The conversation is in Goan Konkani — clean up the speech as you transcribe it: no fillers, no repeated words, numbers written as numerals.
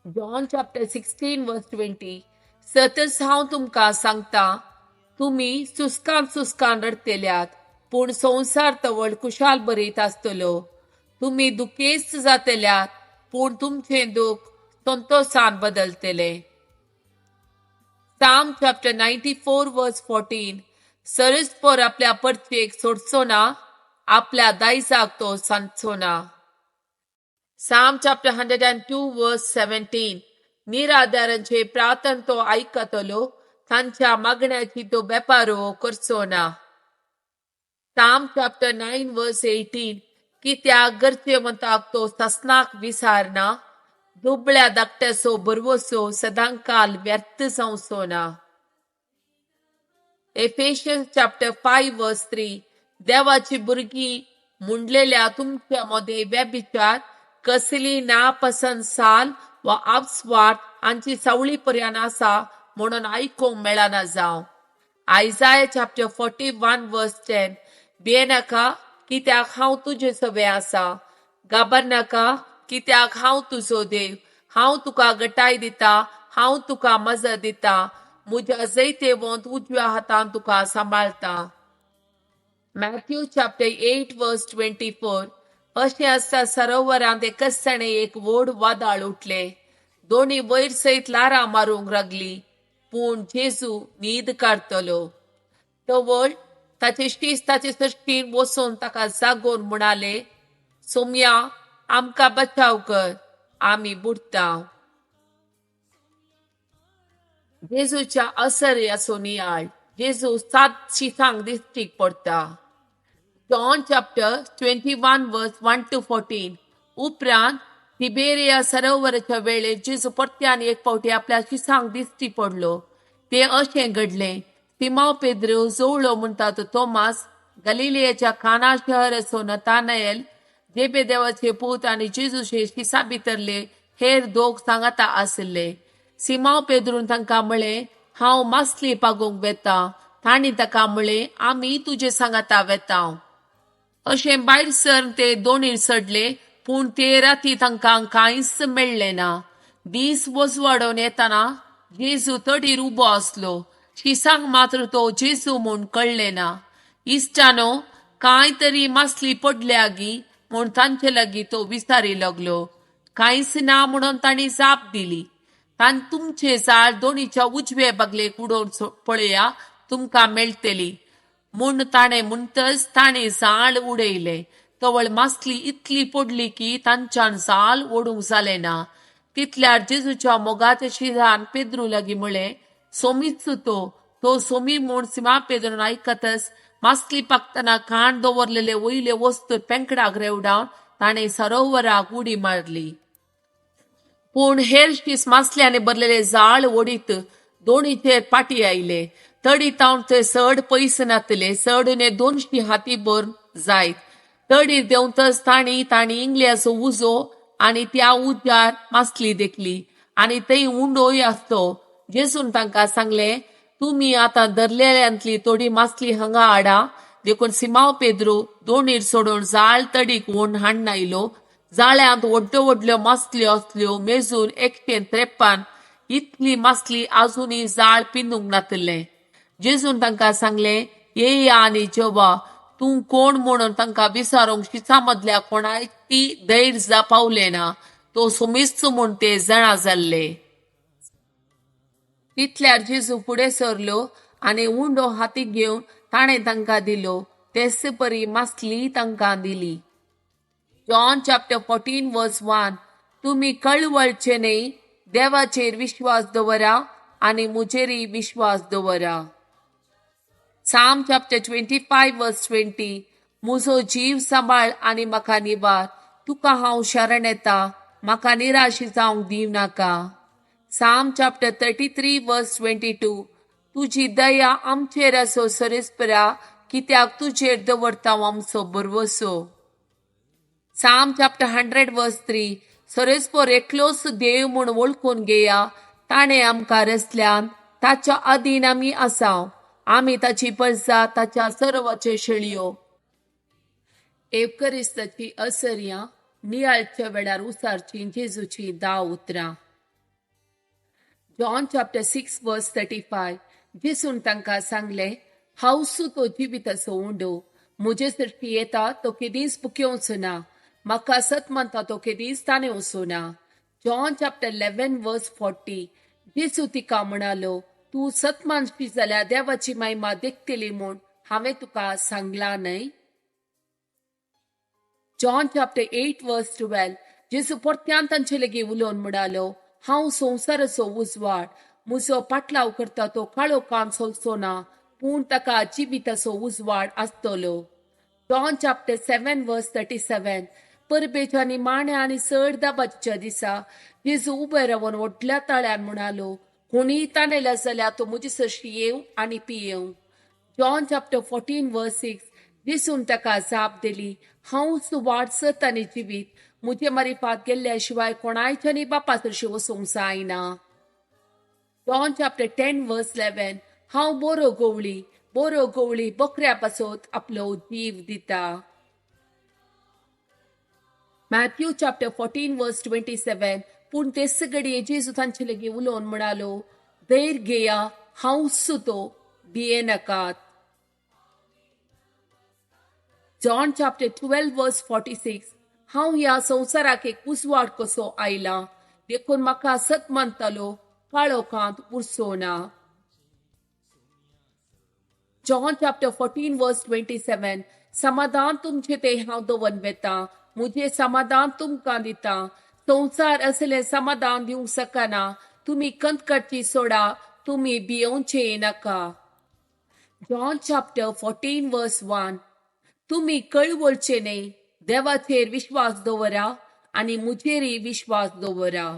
John chapter 16 verse 20. सतच हांव तुमकां सांगता, तुमी सुस्कान सुस्कान रडतेल्यात, पूण संवसार तवळ खुशाल बरयत आसतलो. तुमी दुखेस्त जातल्यात, पूण तुमचें दूख संतोशान बदलतलें. Psalm chapter 94 verse 14. सरस्पोर आपल्या परचेक सोडचो ना, आपल्या दायजाक तो सांदचो ना. Psalm chapter 102 verse 17. निराधारांचे प्रार्थन तो आयकतलो, तांच्या मागण्याची तो बेपारो करचो ना. Psalm chapter 9 verse 18. कित्याक गरजेवंताक तो सासणाक विसारना, दुबळ्या धाकट्याचो भरवसो सदांकाल व्यर्थ जावचो ना. Ephesians chapter 5 verse 3. देवाची भुरगीं मुंडलेल्या तुमच्या मदें व्यभिचार, कसली नापसंत साल वा आपस्वार्थ हांची सावळी पर्यान आसा म्हणून आयकूंक मेळना जावं. Isaiah chapter 41 verse 10. भियेनाका, कित्याक हांव तुजे सवे आसा. घाबरनाका, कित्याक हांव तुजो देव. हांव तुका गटाय दिता, हांव तुका मजत दिता, म्हज्या जैतेवंत उजव्या हातान तुका सांबाळटा. Matthew chapter 8 verse 24. अशें आसता सरोवरांत एकच एक व्हड वादळ उठलें. दोनी वयर सयत ल्हारां मारूंक लागली, पूण जेजू न्हीद काडटलो. तवळ ताचे शीस ताचे सृश्टीन वचून ताका जागोवन म्हणाले, सोमया, आमकां बचाव कर, आमी बुडटा. जेजूच्या असर्याचो नियाळ. जेजू 7 शिसांक दिश्टीक पडटा. John chapter 21 verse 1 to 14. उपरांत तिबेरिया सरोवराच्या वेळेर जेजू परत्यान एक फावटी आपल्या शिसांक दिश्टी पडलो. ते अशें घडलें, सिमाव पेद्रू, जोवळो म्हणटा तो तोमास, गलिलियाच्या काना शहराचो नतानएल, जेबेदेवाचे पूत आनी जेजूचे शिसा भितरले हेर दोग सांगाता आशिल्ले. सिमाव पेद्रून तांकां म्हळें, हांव मासली पागोवंक वेता. तांणी ताका म्हळें, आमी तुजे सांगाता वेता. अशें भायर सर ते दोणीर चडले, पूण ते राती तांकां कांयच मेळ्ळें ना. दीस वजवाडोवन येतना जेजू तडीर उबो आसलो. शिसांक मात्र तो जेजू म्हूण कळ्ळें ना. इश्टानो, कांय तरी मासली पडल्या गी म्हूण तांचे लागीं तो विचारी लागलो. कांयच ना म्हणून तांणी जाप दिली. तान तुमचे जाळ दोणीच्या उजवे बागलेक उडोवन पळया, तुमकां मेळटली म्हूण ताणें म्हणटच ताणें जाळ उडयलें. तवळ मासली इतली पडली की तांच्यान जाळ ओडूंक जालें ना. तितल्यार जेजूच्या मोगाच्या शिरान पेद्रू लागीं म्हळें, सोमीच तो. तो सोमी म्हूण सिमा पेद्रून आयकतच मासली पाकतना काण दवरलेले वयले वस्तू पेंकडाक रेवडावन ताणें सरोवराक उडी मारली. पूण हेर शीस मासल्यांनी भरलेले जाळ ओडीत दोणीचेर पाटी आयले. तडी तावन ते चड पयस नातले, चड 200 हाती भर जायत. तडीर देंवतच तांणी तांणी इंगल्याचो उजो आनी त्या उज्यार मासली देखली आनी थंय उंडोय आसलो. जेजून तांकां सांगलें, तुमी आतां धरलेल्यांतली थोडी मासली हांगा हाडा. देखून सिमाव पेद्रू दोणीर सोडून जाळ तडीक ओडून हाडून आयलो. जाळ्यांत व्हडल्यो व्हडल्यो मासल्यो आसल्यो, मेजून 153. इतली मासली आजुनूय जाळ पिंदूंक नातिल्लें. जेजून तांकां सांगलें, येया आनी जेवा. तूं कोण म्हणून तांकां विचारूंक शिसा मदल्या कोणायची धैर्य पावलें ना. तो सोमीच म्हूण ते जाणा जाल्ले. तितल्यार जेजू फुडें सरलो आनी उंडो हातीक घेवन ताणें तांकां दिलो, तेच परी मासली तांकां दिली. John chapter 14 verse 1. तुमी कळवळचे न्हय, देवाचेर विश्वास दवरा आनी म्हजेरय विश्वास दवरा. Psalm chapter 25 verse 20. म्हजो जीव सांबाळ आनी म्हाका निवार, तुका हांव शरण येता, म्हाका निराशी जावंक दिव नाका. Psalm chapter 33 verse 22. तुजी दया आमचेर आसो सरेस्परा, कित्याक तुजेर दवरता आमचो भरवसो. Psalm chapter 100 verse 3. सरेस्पोर एकलोच देव म्हूण वळखून घेया. ताणें आमकां रचल्यान, ताच्या अधीन आमी आसाव. आमी ताची परसा, ताच्या सर्वाचे शेळयो. एवकरिस्ताची असर्यां नियाळच्या वेळार उसारची जेजूची 10 उतरां. John chapter 6 verse 35. जेसून तांकां सांगलें, हांव तो जिविताचो उंडो, म्हजे सरशी येता तो केदींच भुकेवचो ना, म्हाका सत मानता तो केदींच ताणेवचो ना. John chapter 11 verse 40. जेसू तिका म्हणालो, तूं सत मानशी जाल्यार देवाची महिमा देखतली म्हूण हांवें तुका सांगलां न्हय. John chapter 8 verse 12. जेसू परत्यान तांचे लागीं उलोवन म्हणालो, हांव संवसाराचो उजवाड, म्हजो पाटलाव करता तो काळोखान चलचो ना, पूण ताका जिविताचो उजवाड आसतलो. John chapter 7 verse 37. परबेच्या निमाण्या आनी चड दबाच्या दिसा जेजू उबे रावन व्हडल्या ताळ्यान म्हणालो, कोणीय ताणेला जाल्यार तो म्हजे सरशी येवं आनी पियेवं. John chapter 14 verse 6. जेसून ताका जाप दिली, हांव वाट सत आनी जिवीत, म्हजे मारिफात गेल्ल्या शिवाय कोणायच्यानी बापा सरशी वचूंक जायना. John chapter 10 verse 11. हांव बरो गवळी, बरो गवळी बकऱ्या पासत आपलो जीव दिता. Matthew chapter 14 verse 27. पूण तेच घडये जेजू तांचे लागीं उलोवन म्हणालो, धैर्य घेया, हांव तो, भियेनाकात. John chapter 12 verse 46. हांव ह्या संवसाराक एक उजवाड कसो आयला, देखून म्हाका सत मानतालो काळोखांत उरचो ना. John chapter 14 verse 27. समाधान तुमचें तें हांव दवरून वेता, म्हजें समाधान तुमकां दिता, संवसार असलें समाधान दिवंक शकना, तुमी कंत काडची सोडा, तुमी भियोवचें नाका. John chapter 14 verse 1. तुमी कळवळचे न्हय, देवाचेर विश्वास दवरा आनी म्हजेरय विश्वास दवरा.